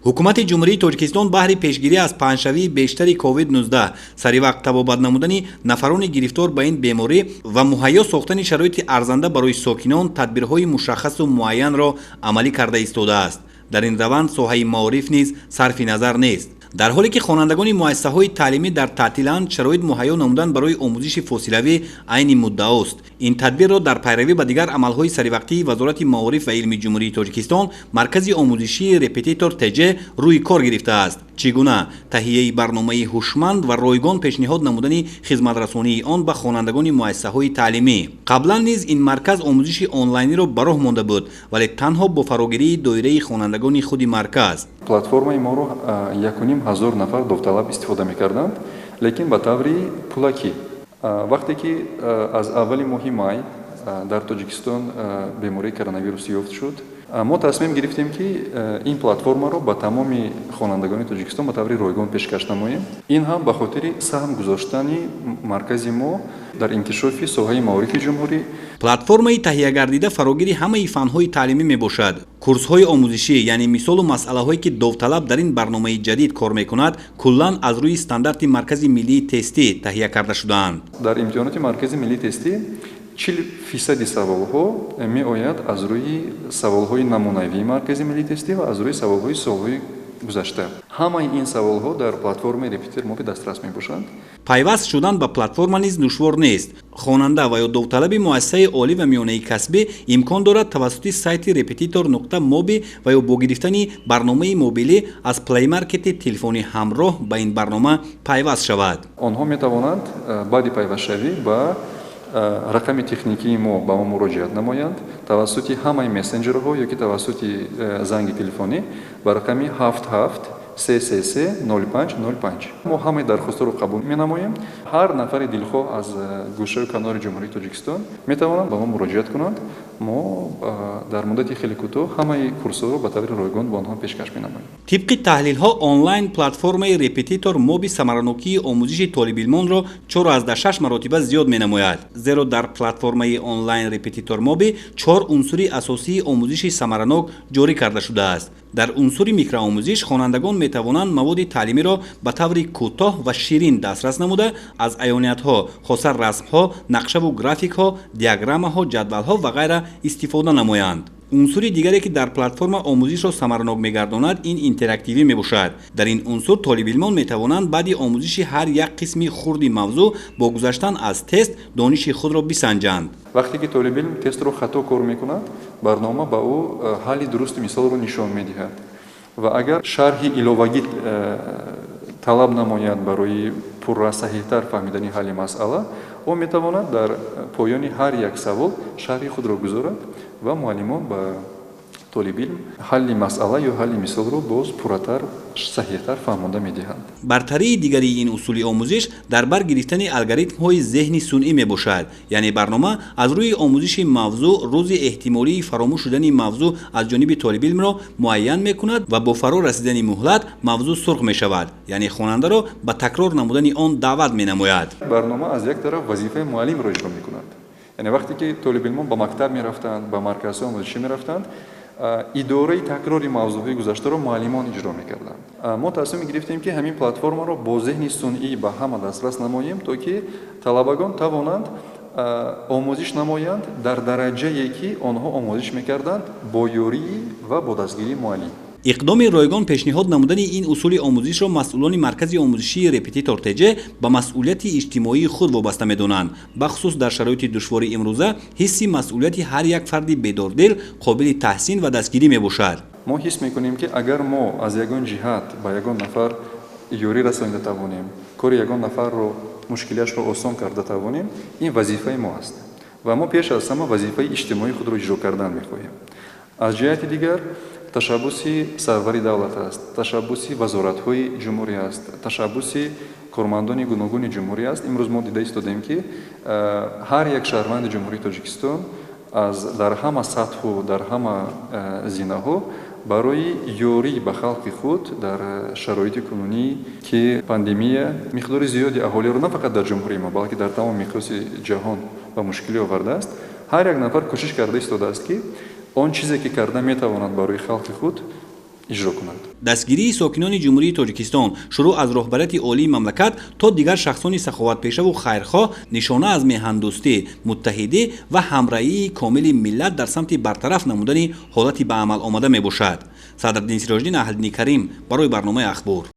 Ҳукумати Ҷумҳурии Тоҷикистон баҳри пешгирӣ аз паҳншавии бештари COVID-19, саривақт табобат намудани нафарони гирифтор ба ин беморӣ ва муҳайё сохтани шароити арзанда барои сокинон тадбирҳои мушаххасу муайянро амалӣ карда истодааст. Дар ин раванд соҳаи маориф низ сарфи назар нест. Дар ҳоле ки хонандагони муассисаҳои таълимӣ дар таътиланд, шароит муҳайё намудан барои омӯзиши фосилавӣ айни муддаост. Ин тадбирро дар пайравӣ ба дигар амалҳои саривақтии Вазорати маориф ва илми Ҷумҳурии Тоҷикистон маркази омӯзишии «Репетитор ТЖ» рӯи кор гирифтааст. Чӣ гуна? Таҳияи барномаи ҳушманд ва ройгон пешниҳод намудани хизматрасонии он ба хонандагони муассисаҳои таълимӣ. Қаблан низ ин марказ омӯзиши онлайниро ба роҳ монда буд, вале танҳо бо фарогирии доираи хонандагони худи марказ. Платформаи моро 1500 нафар довталаб истифода мекарданд, лекин ба таври пулакӣ. Вақте ки аз аввали моҳи май дар Тоҷикистон бемории коронавирус ёфт шуд, мо тасмим гирифтем, ки ин платформаро ба тамоми хонандагони Тоҷикистон ба таври ройгон пешкаш намоем. Ин ҳам ба хотири саҳм гузоштани маркази мо дар инкишофи соҳаи маорифи ҷумҳурӣ. Платформаи таҳиягардида фарогири ҳамаи фанҳои таълимӣ мебошад. Курсҳои омӯзишӣ, яъне мисолу масъалаҳое, ки довталаб дар ин барномаи ҷадид кор мекунад, куллан аз рӯи стандарти Маркази миллии тестӣ таҳия карда шудаанд. Дар имтиҳоноти Маркази миллии тестӣ 40 фисади саволҳо меояд аз рӯи саволҳои намунавии Маркази миллии тестӣ ва аз рӯи саволҳои солҳои гузашта. Ҳамаи ин саволҳо дар платформаи «Репетитор Моби» дастрас мебошанд. Пайваст шудан ба платформа низ душвор нест. Хонанда ва ё довталаби муассисаи олӣ ва миёнаи касбӣ имкон дорад тавассути сайти репетитор.моби ва ё бо гирифтани барномаи мобилӣ аз плеймаркети телефони ҳамроҳ ба ин барнома пайваст шавад. Онҳо метавонанд баъди пайвастшавӣ ба рақами техникии мо ба мо муроҷиат намоянд тавассути ҳамаи мессенҷерҳо ё ки тавассути занги телефонӣ ба рақами 77 333 05 05. Мо ҳамаи дархостҳоро қабул менамоем. Ҳар нафари дилхоҳ аз гӯшаю канори Ҷумҳурии Тоҷикистон метавонанд ба мо муроҷиат кунанд. Мо дар муддати хеле кӯтоҳ ҳамаи курсҳоро ба таври ройгон ба онҳо пешкаш менамоем. Тибқи таҳлилҳо, онлайн платформаи «Репетитор Моби» самаранокии омӯзиши толибилмонро 4,6 маротиба зиёд менамояд, зеро дар платформаи онлайн «Репетитор Моби» чор унсури асосии омӯзиши самаранок ҷорӣ карда шудааст. Дар унсури микроомӯзиш хонандагон метавонанд маводи таълимиро ба таври кӯтоҳ ва ширин дастрас намуда, аз аёниятҳо, хоса расмҳо, нақшаву графикҳо, диаграммаҳо, ҷадвалҳо ва ғайра истифода намоянд. Унсури дигаре, ки дар платформа омӯзишро самаранок мегардонад, ин интерактивӣ мебошад. Дар ин унсур толибилмон метавонанд баъди омӯзиши ҳар як қисми хурди мавзӯъ бо гузаштан аз тест дониши худро бисанҷанд. Вақте ки толибилм тестро хато кор мекунад, барнома ба ӯ ҳалли дурусти мисолро нишон медиҳад ва агар шарҳи иловагӣ талаб намояд барои пурра, саҳиҳтар фаҳмидани ҳалли масъала, ӯ метавонад дар поёни ҳар як савол шарҳи худро гузорад ва муаллимон ба толибилм ҳалли масъала ё ҳалли мисолро боз пурратар, саҳиҳтар фаҳмонда медиҳанд. Бартарии дигари ин усули омӯзиш дар бар гирифтани алгоритмҳои зеҳни сунъӣ мебошад, яъне барнома аз рӯи омӯзиши мавзӯъ рӯзи эҳтимолии фаромӯш шудани мавзӯъ аз ҷониби толибилмро муайян мекунад ва бо фаро расидани муҳлат мавзӯъ сурх мешавад, яъне хонандаро ба такрор намудани он даъват менамояд. Барнома аз як тараф вазифаи муаллимро иҷро мекунад, яъне вақте ки толибилмон ба мактаб мерафтанд, ба марказҳои омӯзишӣ мерафтанд, идораи такрори мавзӯъҳои гузаштаро муаллимон иҷро мекарданд. Мо тасмим гирифтем, ки ҳамин платформаро бо зеҳни сунъӣ ба ҳама дастрас намоем, то ки талабагон тавонанд омӯзиш намоянд дар дараҷае, ки онҳо омӯзиш мекарданд бо ёрӣ ва бо дастгирии муаллим. Иқдоми ройгон пешниҳод намудани ин усули омӯзишро масъулони маркази омӯзишии «Репетитор ТЖ» ба масъулияти иҷтимоии худ вобаста медонанд. Бахусус дар шароити душвори имрӯза ҳисси масъулияти ҳар як фарди бедордил қобили таҳсин ва дастгирӣ мебошад. Мо ҳис мекунем, ки агар мо аз ягон ҷиҳат ба ягон нафар ёрӣ расонида тавонем, кори ягон нафарро, мушкилиашро осон карда тавонем, ин вазифаи мо аст ва мо пеш аз ҳама вазифаи иҷтимоии худро иҷро кардан мехоҳем. Аз ҷиҳати дигар, ташаббуси сарвари давлат аст, ташаббуси вазоратҳои ҷумҳурӣ аст, ташаббуси кормандони гуногуни ҷумҳурӣ аст. Имрӯз мо дида истодем, ки ҳар як шаҳрванди Ҷумҳурии Тоҷикистон аз дар ҳама сатҳу дар ҳама зинаҳо барои ёрӣ ба халқи худ дар шароити кунунӣ, ки пандемия миқдори зиёди аҳолиро на фақат дар ҷумҳурии мо, балки дар тамоми миқёси ҷаҳон ба мушкилӣ овардааст, ҳар як нафар кӯшиш карда истодааст, ки он чизе, ки карда метавонад, барои халқи худ Иҷро кунад. Дастгирии сокинони Ҷумҳурии Тоҷикистон, шурӯъ аз роҳбарияти олии мамлакат то дигар шахсони саховатпешаву хайрхоҳ, нишона аз меҳандӯстӣ, муттаҳидӣ ва ҳамраҳии комили миллат дар самти бартараф намудани ҳолати ба амал омада мебошад. Садриддин Сироҷиддин, Аҳлиддини Карим, барои барномаи Ахбор.